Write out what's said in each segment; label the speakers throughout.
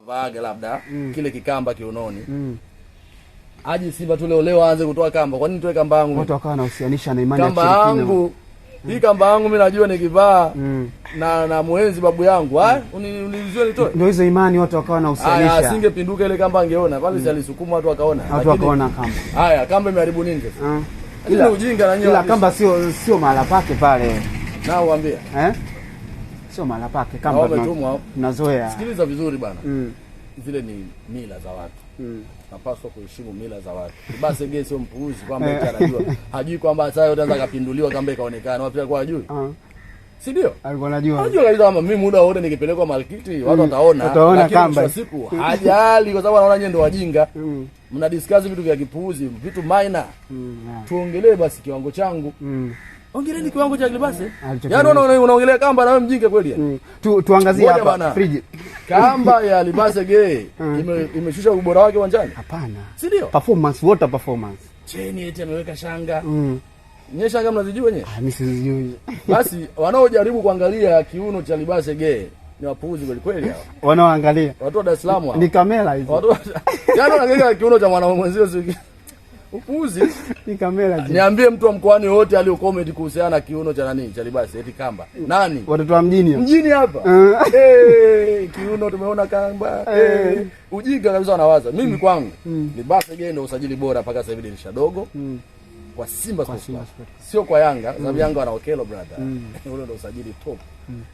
Speaker 1: Vaaga labda kile kikamba kiunoni. Aje Simba tu leo leo aanze kutoa kamba. Kwa nini toe kamba yangu?
Speaker 2: Watu wakawa wanahusianisha na imani ya
Speaker 1: Kamba
Speaker 2: kishirikina.
Speaker 1: yangu. Hii kamba yangu mimi najua nikivaa na muenzi babu yangu, ah, uniulizie nitoe.
Speaker 2: Ndio hizo imani watu wakawa
Speaker 1: Haya,
Speaker 2: wanahusianisha.
Speaker 1: asingepinduka ile kamba angeona. Pale si alisukuma watu wakaona.
Speaker 2: Watu
Speaker 1: Lakini-
Speaker 2: wakaona kamba.
Speaker 1: Haya, kamba imeharibu nini sasa? Lakini ujinga na nyewe.
Speaker 2: Ila kamba sio mahala pake pale.
Speaker 1: Na uambie.
Speaker 2: Eh? Sio mahala pake
Speaker 1: Na
Speaker 2: kamba.
Speaker 1: wametumwa.
Speaker 2: Tunazoea.
Speaker 1: Sikiliza vizuri bana. Zile ni mila za watu. Napaswa kuheshimu mila za watu. Basi gee sio mpuuzi kwamba eti anajua. Hajui kwamba saa yote anaweza akapinduliwa kamba ikaonekana. Wapi alikuwa hajui? Si ndio?
Speaker 2: Alikuwa anajua.
Speaker 1: Anajua kabisa kama mimi muda wote nikipelekwa markiti watu wataona.
Speaker 2: Wataona
Speaker 1: Lakini
Speaker 2: kamba.
Speaker 1: mwisho wa siku hajali kwa sababu anaona nyinyi ndio wajinga. Mna discuss vitu vya kipuuzi, vitu minor.
Speaker 2: Yeah.
Speaker 1: Tuongelee basi kiwango changu. Ongeleni kiwango cha Libase.
Speaker 2: Alichokionyesha.
Speaker 1: Yaani unaongelea kamba na wewe mjinga kweli yani.
Speaker 2: Tuangazie
Speaker 1: Ngoja
Speaker 2: hapa
Speaker 1: bana.
Speaker 2: friji.
Speaker 1: Kamba ya Libase Gay imeshusha ubora wake uwanjani.
Speaker 2: Hapana.
Speaker 1: Si ndio?
Speaker 2: Performance, water performance.
Speaker 1: Cheni eti ameweka shanga. Nye shanga mnazijua wenyewe?
Speaker 2: Ah, mimi sizijui.
Speaker 1: Basi wanaojaribu kuangalia kiuno cha Libase Gay ni wapuuzi kweli kweli hao.
Speaker 2: Wanaoangalia.
Speaker 1: Watu wa Dar es Salaam hao.
Speaker 2: Ni kamera hizo.
Speaker 1: Watu yaani wanaangalia kiuno cha mwanaume mwenzio si upuuzi.
Speaker 2: Ni kamera hizo.
Speaker 1: Niambie mtu wa mkoani wote alio comment kuhusiana na kiuno cha nani cha Libase eti kamba. Nani?
Speaker 2: Watoto wa mjini hao.
Speaker 1: Mjini hapa. Kiuno tumeona kamba. Ujinga kabisa wanawaza. Mimi kwangu Libase Gay ndio usajili bora mpaka sasa hivi dirisha dogo. Kwa Simba Sports
Speaker 2: Simba
Speaker 1: Club.
Speaker 2: Sports.
Speaker 1: Sio kwa Yanga, sababu Yanga wana Okelo brother. Ule ndio usajili top.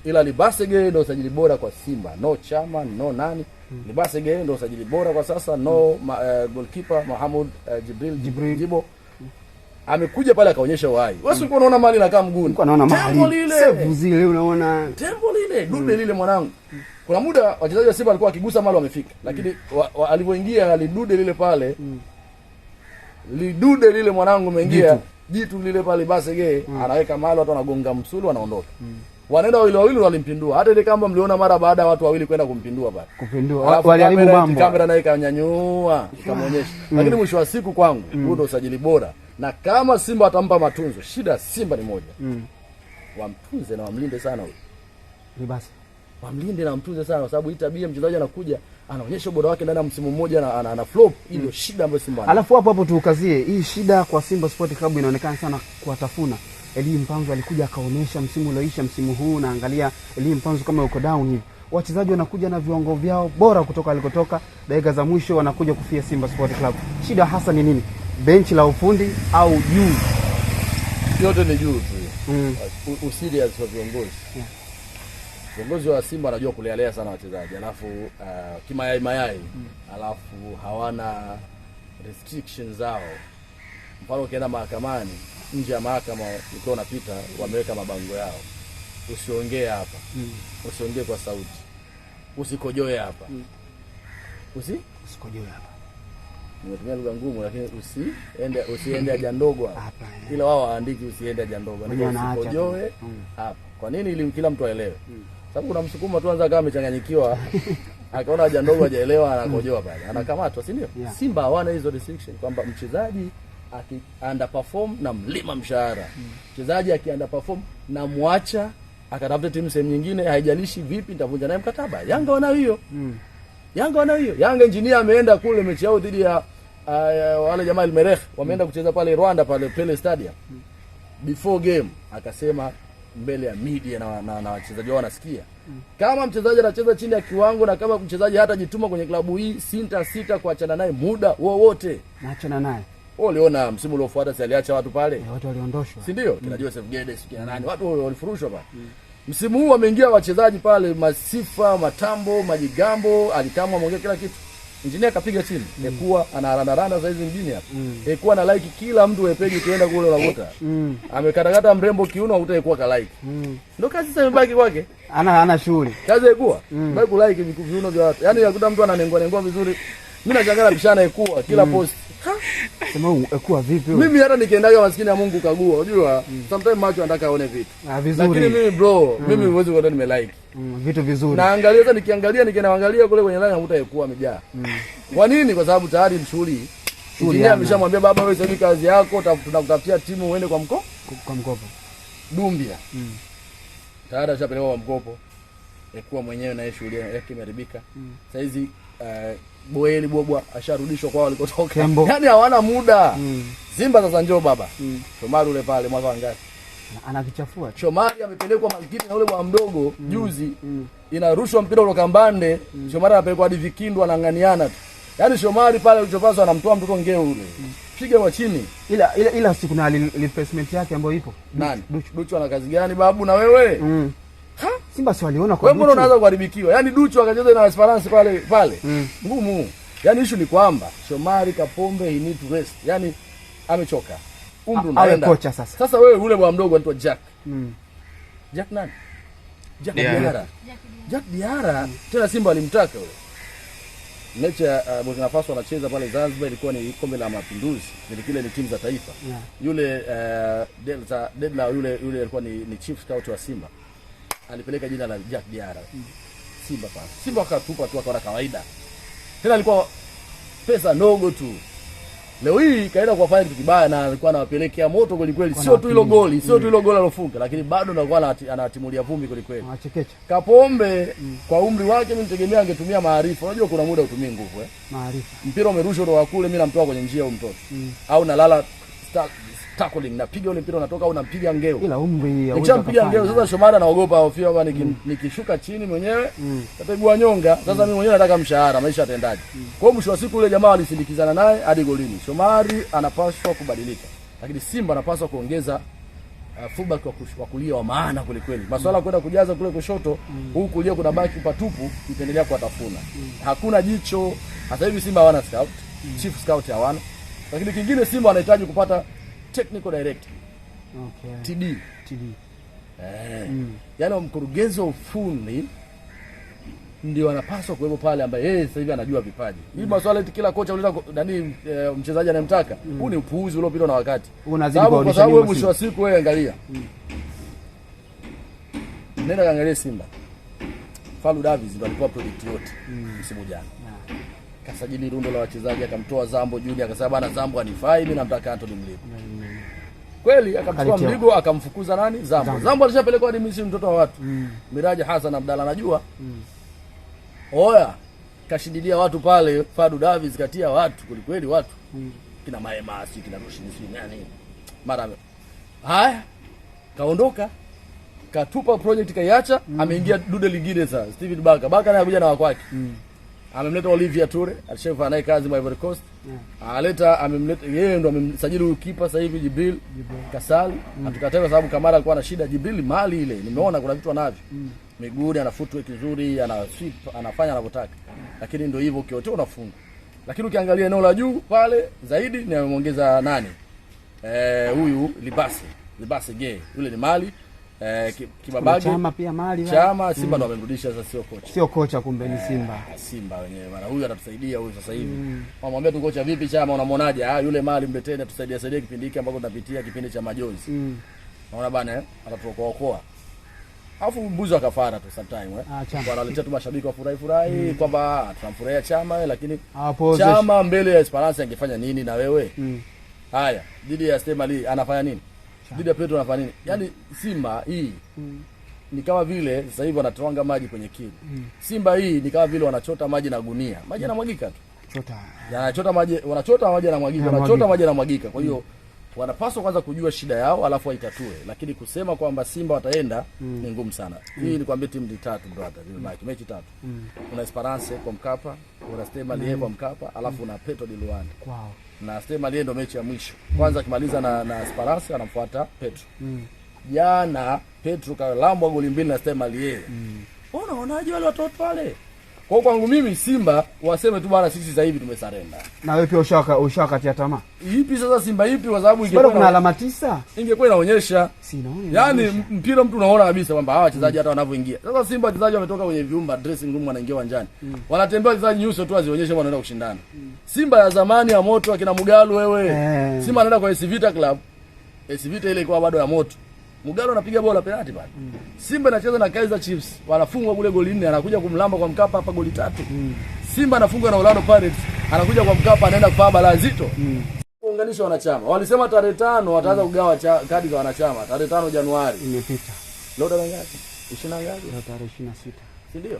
Speaker 1: Ila Libase Gay ndio usajili bora kwa Simba. No Chama, no nani. Libase Gay ndio usajili bora kwa sasa, no goalkeeper Mohamed Jibril
Speaker 2: Jibril.
Speaker 1: Jibo. Amekuja pale akaonyesha uhai. Wewe ulikuwa unaona mali inakaa mguuni.
Speaker 2: Nilikuwa naona
Speaker 1: Tembo
Speaker 2: mali.
Speaker 1: lile.
Speaker 2: Save zile unaona.
Speaker 1: Tembo lile, dude lile mwanangu. Kuna muda wachezaji wa Simba walikuwa wakigusa mali wamefika. Lakini alivyoingia alidude lile pale. Lidude lile mwanangu umeingia. Jitu lile pale Base Gay anaweka mali watu wanagonga msulu wanaondoka. Wanaenda wawili wawili walimpindua. Hata ile kamba mliona mara baada ya watu wawili kwenda kumpindua pale.
Speaker 2: Kupindua.
Speaker 1: Alafu
Speaker 2: Waliharibu mambo.
Speaker 1: Kamera naye ikanyanyua, ikamuonyesha. Lakini mwisho wa siku kwangu, huu ndio usajili bora. Na kama Simba atampa matunzo, shida Simba ni moja. Wamtunze na wamlinde sana huyu.
Speaker 2: Ni basi.
Speaker 1: Wamlinde na wamtunze sana kwa sababu hii tabia mchezaji anakuja anaonyesha ubora wake ndani ya msimu mmoja na ana flop. Hii ndio shida ambayo Simba anayo.
Speaker 2: Alafu hapo hapo tuukazie hii shida kwa Simba Sport Club inaonekana sana kuwatafuna. Eli Mpanzu alikuja akaonesha msimu ulioisha, msimu huu naangalia Eli Mpanzu kama yuko down hivi. Wachezaji wanakuja na viwango vyao bora kutoka alikotoka, dakika za mwisho wanakuja kufia Simba Sport Club. Shida hasa ni nini? Benchi la ufundi au juu?
Speaker 1: Yote ni juu tu. Userious wa viongozi. Viongozi wa Simba wanajua kulealea sana wachezaji, alafu kimayai mayai, alafu hawana restrictions zao. Mfano ukienda mahakamani, nje ya mahakama ukiwa unapita, wameweka mabango yao, usiongee hapa, usiongee kwa sauti, usikojoe hapa,
Speaker 2: Usikojoe hapa.
Speaker 1: Nimetumia lugha ngumu, lakini usiende haja ndogo hapa.
Speaker 2: Hapa, eh.
Speaker 1: Ila wao waandiki usiende haja ndogo,
Speaker 2: Wenyewe wanaacha tu.
Speaker 1: usikojoe hapa. Kwa nini? Ili kila mtu aelewe. Sababu kuna msukuma tu anza kama amechanganyikiwa, akaona haja ndogo hajaelewa, anakojoa pale, anakamatwa, si ndio?
Speaker 2: Yeah.
Speaker 1: Simba hawana hizo restriction kwamba mchezaji aki underperform na mlima mshahara, mchezaji aki underperform na muacha akatafute timu sehemu nyingine, haijalishi vipi, nitavunja naye mkataba. Yanga wanayo hiyo. Yanga wanayo hiyo. Yanga engineer ameenda kule mechi yao dhidi ya wale jamaa Al Merrikh, wameenda kucheza pale Rwanda pale Pele Stadium. Before game akasema mbele ya media na wachezaji wao wanasikia. Kama mchezaji anacheza chini ya kiwango na kama mchezaji hatajituma kwenye klabu hii, sinta sita kuachana naye muda wowote.
Speaker 2: Naachana naye.
Speaker 1: Wewe uliona msimu uliofuata si aliacha watu pale?
Speaker 2: Watu waliondoshwa.
Speaker 1: Si ndio? Kina Joseph Guedes, kina nani? Watu walifurushwa pale. Msimu huu wameingia wachezaji pale, Masifa, Matambo, Majigambo, Alikamwe ameongea kila kitu. Injinia kapiga chini. Ekuwa anarandaranda saizi mjini hapa. Ekuwa ana like kila mtu wepeji ukienda kule unakuta. Amekatakata mrembo kiuno unakuta Ekuwa ka like. Ndio kazi sasa imebaki kwake.
Speaker 2: Ana shughuli.
Speaker 1: Kazi Ekuwa. Baki ku like viuno vya watu. Yaani unakuta mtu ananengua nengua vizuri. Mimi nashangaa bishana Ekuwa kila post.
Speaker 2: Sema huyu Ekuwa vipi huyu?
Speaker 1: Mimi hata nikiendaga maskini ya Mungu kagua, unajua sometimes macho anataka aone vitu.
Speaker 2: Ah, vizuri.
Speaker 1: Lakini mimi bro, mimi huwezi kuona nimelike.
Speaker 2: Vitu vizuri.
Speaker 1: Naangalia sasa nikiangalia nikiangalia kule kwenye line nakuta Ekuwa amejaa. Kwa nini? Kwa sababu tayari mshughuli.
Speaker 2: Shughuli
Speaker 1: Injinia
Speaker 2: hana.
Speaker 1: ameshamwambia baba, wewe sasa hivi kazi yako tunakutafutia timu uende kwa mkopo.
Speaker 2: Kwa mkopo.
Speaker 1: Dumbia. Tayari ashapelekwa kwa mkopo. Ekuwa mwenyewe na yeye shughuli yake imeharibika. Sasa hizi Boeli Bobwa asharudishwa kwao walikotoka. Yaani hawana muda. Simba sasa njoo baba. Shomari ule pale mwaka wangapi?
Speaker 2: Anakichafua.
Speaker 1: Shomari amepelekwa Malkini na ule bwana mdogo juzi. Inarushwa mpira kutoka Mbande. Shomari anapelekwa hadi Vikindu, anang'aniana tu. Yaani Shomari pale ulichopaswa anamtoa mtoto ngeo ule. Piga wa chini.
Speaker 2: Ila si kuna replacement yake ambayo ipo.
Speaker 1: Nani? Duchu ana kazi gani babu na wewe?
Speaker 2: Simba si waliona kwa
Speaker 1: Wewe mbona unaanza kuharibikiwa? Yaani Duchu akacheza na Esperance pale pale. Ngumu. Yaani issue ni kwamba Shomari Kapombe he need to rest. Yaani amechoka. Umri unaenda.
Speaker 2: Awe kocha sasa.
Speaker 1: Sasa wewe ule bwana mdogo anaitwa Jack. Jack nani? Jack Diarra. Jack Diarra tena Simba alimtaka yule. Mechi ya Burkina Faso wanacheza pale Zanzibar, ilikuwa ni kombe la mapinduzi. Kile ni timu za taifa. Yule Delta Dedla yule alikuwa ni chief scout wa Simba. Alipeleka jina la Jack Diarra. Simba pale. Simba wakatupa tu akaona kawaida. Tena alikuwa pesa ndogo tu. Leo hii kaenda kuwafanya kitu kibaya na alikuwa anawapelekea moto kweli kweli. Sio tu hilo goli, sio tu hilo goli alofunga, lakini bado anakuwa anatimulia vumbi kweli kweli.
Speaker 2: Anachekecha.
Speaker 1: Kapombe kwa umri wake mimi nitegemea angetumia maarifa. Unajua kuna muda utumii nguvu
Speaker 2: Maarifa.
Speaker 1: Mpira umerushwa kutoka kule, mimi namtoa kwenye njia huyo mtoto. Au nalala tackling, napiga ule mpira unatoka au nampiga ngeo.
Speaker 2: Ila umri hauwezi.
Speaker 1: Nikishampiga ngeo sasa Shomari anaogopa, hofia kwamba nikishuka chini mwenyewe tapigwa nyonga. Sasa mimi mwenyewe nataka mshahara, maisha yatendaje? Kwa hiyo mwisho wa siku yule jamaa alisindikizana naye hadi golini. Shomari anapaswa kubadilika. Lakini Simba anapaswa kuongeza fullback wa kulia wa maana kweli kweli. Masuala kwenda kujaza kule kushoto, huku kulia kuna baki patupu, itaendelea kuwatafuna. Hakuna jicho. Sasa hivi Simba hawana scout, chief scout hawana. Lakini kingine Simba wanahitaji kupata technical director.
Speaker 2: Okay.
Speaker 1: TD.
Speaker 2: TD.
Speaker 1: Yaani mkurugenzi wa ufundi ndio anapaswa kuwepo pale, ambaye yeye sasa hivi anajua vipaji. Hii masuala eti kila kocha uleta nani mchezaji anayemtaka, huu ni upuuzi uliopitwa na wakati.
Speaker 2: Unazidi
Speaker 1: Kwa sababu wewe mwisho wa siku wewe angalia. Nenda kaangalie Simba. Falu Davis ndo alikuwa project yote msimu jana. Kasajili rundo la wachezaji, akamtoa Zambo Junior, akasema bana Zambo hanifai, mimi namtaka Anthony Mligo. Kweli akamchukua Mligo akamfukuza nani? Zambo. Zambo alishapelekwa hadi Misri, mtoto wa watu. Miraji Hassan Abdalla anajua. Oya, kashindilia watu pale, Fadu Davis katia watu kweli watu. Kina Maema, si kina Rushini, si nani. Mara haya kaondoka. Katupa project kaiacha, ameingia dude lingine sasa, Steven Baka. Baka naye anakuja na wakwake. Amemleta Olivia Toure, alishafanya naye kazi Ivory Coast. Aleta amemleta yeye ndo amemsajili huyu kipa sasa hivi Jibril Kasali. Hatukatai kwa sababu Kamara alikuwa na shida. Jibril mali ile, nimeona kuna vitu anavyo. Miguuni ana footwork nzuri, ana sweep, anafanya anavyotaka. Lakini ndio hivyo ukiotea unafunga. Lakini ukiangalia eneo la juu pale zaidi ni amemuongeza nani? Huyu Libase Gay. Yule ni mali. Kibabage.
Speaker 2: Chama pia mali.
Speaker 1: Chama Simba ndo amemrudisha sasa, sio kocha.
Speaker 2: Sio kocha kumbe ni Simba.
Speaker 1: Simba wenyewe bana, huyu atatusaidia huyu sasa hivi. Wamwambia tu kocha vipi Chama unamwonaje? Ah, yule mali mleteni atusaidie saidie kipindi hiki ambapo tunapitia kipindi cha majonzi. Naona bana atatuokoa okoa. Alafu mbuzi wa kafara tu sometime Wanaletea tu mashabiki wafurahi furahi kwamba tunamfurahia Chama, lakini Chama mbele ya Esperance angefanya nini na wewe? Haya, dhidi ya Stade Mali anafanya nini? Dhidi ya Petro anafanya nini? Yaani Simba hii ni kama vile sasa hivi wanatwanga maji kwenye kinu. Simba hii ni kama vile wanachota maji na gunia. Maji yanamwagika tu.
Speaker 2: Chota.
Speaker 1: Yanachota maji, wanachota maji yanamwagika, wanachota maji yanamwagika. Kwa hiyo wanapaswa kwanza kujua shida yao alafu waitatue. Lakini kusema kwamba Simba wataenda ni ngumu sana. Hii ni kwambia timu ni tatu brother, zimebaki mechi tatu. Una Esperance kwa Mkapa, una Stade Malien kwa Mkapa, alafu una Petro di Luanda.
Speaker 2: Wow.
Speaker 1: Na Stade Malien ndo mechi ya mwisho. Kwanza akimaliza na Esperance anamfuata Petro. Jana Petro kalambwa goli 2 na Stade Malien. Unaonaje wale watoto wale? Kwa kwangu mimi Simba waseme tu bwana sisi sasa hivi tumesarenda.
Speaker 2: Na wewe pia ushakatia tamaa.
Speaker 1: Ipi sasa Simba ipi? Kwa sababu
Speaker 2: ingekuwa kuna alama 9
Speaker 1: ingekuwa inaonyesha.
Speaker 2: Si inaonyesha.
Speaker 1: Yaani mpira mtu unaona kabisa kwamba hawa wachezaji hata wanavyoingia. Sasa Simba wachezaji wametoka kwenye vyumba dressing room wanaingia uwanjani. Wanatembea wachezaji nyuso tu azionyeshe wanaenda kushindana. Simba ya zamani ya moto akina Mugalu wewe. Simba anaenda kwa AS Vita Club. AS Vita ile ilikuwa bado ya moto. Mugalu anapiga bola penalti pale. Simba anacheza na Kaizer Chiefs, wanafungwa kule goli 4, anakuja kumlamba kwa Mkapa hapa goli 3. Simba anafungwa na Orlando Pirates, anakuja kwa Mkapa anaenda kufanya balaa zito. Kuunganisha wanachama. Walisema tarehe 5 wataanza kugawa kadi za wanachama, tarehe 5 Januari.
Speaker 2: Imepita.
Speaker 1: Leo tarehe ngapi? 20 ngapi?
Speaker 2: Leo tarehe 26.
Speaker 1: Si ndio?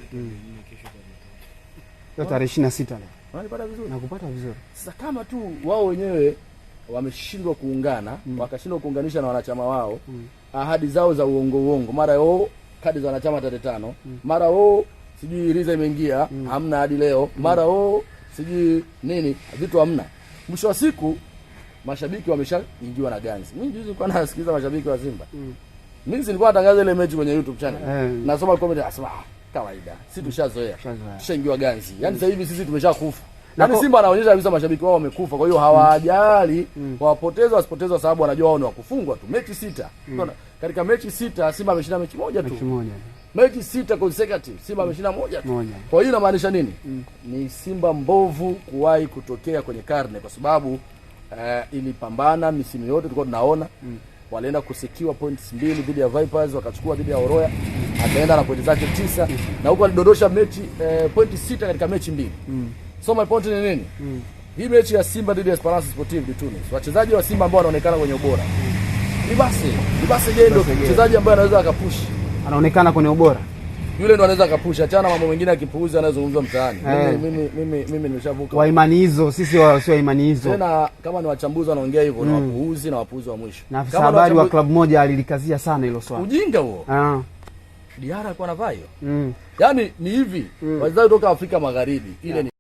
Speaker 2: Leo tarehe 26 leo.
Speaker 1: Unanipata vizuri?
Speaker 2: Nakupata vizuri.
Speaker 1: Sasa kama tu wao wenyewe wameshindwa kuungana, wakashindwa kuunganisha na wanachama wao, ahadi zao za uongo uongo, mara o kadi za wanachama tarehe 5, mara o sijui riza imeingia, hamna hadi leo, mara o sijui nini, vitu hamna. Mwisho wa siku mashabiki wameshaingiwa na ganzi. Mimi juzi nilikuwa nasikiliza mashabiki wa Simba. Mimi nilikuwa natangaza ile mechi kwenye YouTube channel. Nasoma comment, asema kawaida. Sisi tushazoea. Tushaingiwa ganzi. Yaani sasa hivi sisi tumeshakufa. Yaani Simba anaonyesha kabisa mashabiki wao wamekufa, kwa hiyo hawajali wapoteza wasipoteza, sababu wanajua wao ni wakufungwa tu. Mechi 6. Katika mechi 6 Simba ameshinda mechi moja tu.
Speaker 2: Mechi moja.
Speaker 1: Mechi 6 consecutive Simba ameshinda moja tu. Kwa hiyo inamaanisha nini? Ni Simba mbovu kuwahi kutokea kwenye karne, kwa sababu ilipambana misimu yote tulikuwa tunaona. Walienda kusikiwa points 2 dhidi ya Vipers, wakachukua dhidi ya Oroya, akaenda na pointi zake 9, na huko alidondosha mechi pointi 6 katika mechi 2. So my point ni nini? Hii mechi ya Simba dhidi ya Esperance Sportive de Tunis, wachezaji wa Simba ambao wanaonekana kwenye ubora Libase yeye ndio mchezaji ambaye anaweza akapush,
Speaker 2: anaonekana kwenye ubora,
Speaker 1: yule ndo anaweza akapush. Achana mambo mengine akipuuza anayozungumzwa mtaani. Mimi nimeshavuka
Speaker 2: wa imani hizo, sisi sio wa imani hizo
Speaker 1: tena. Kama ni wachambuzi wanaongea hivyo, na wapuuzi na wapuuzi wa mwisho.
Speaker 2: Na afisa habari wa klabu moja alilikazia sana hilo swala,
Speaker 1: ujinga huo. Diarra alikuwa anavaa hiyo. Yaani ni hivi, wachezaji kutoka Afrika Magharibi ile ni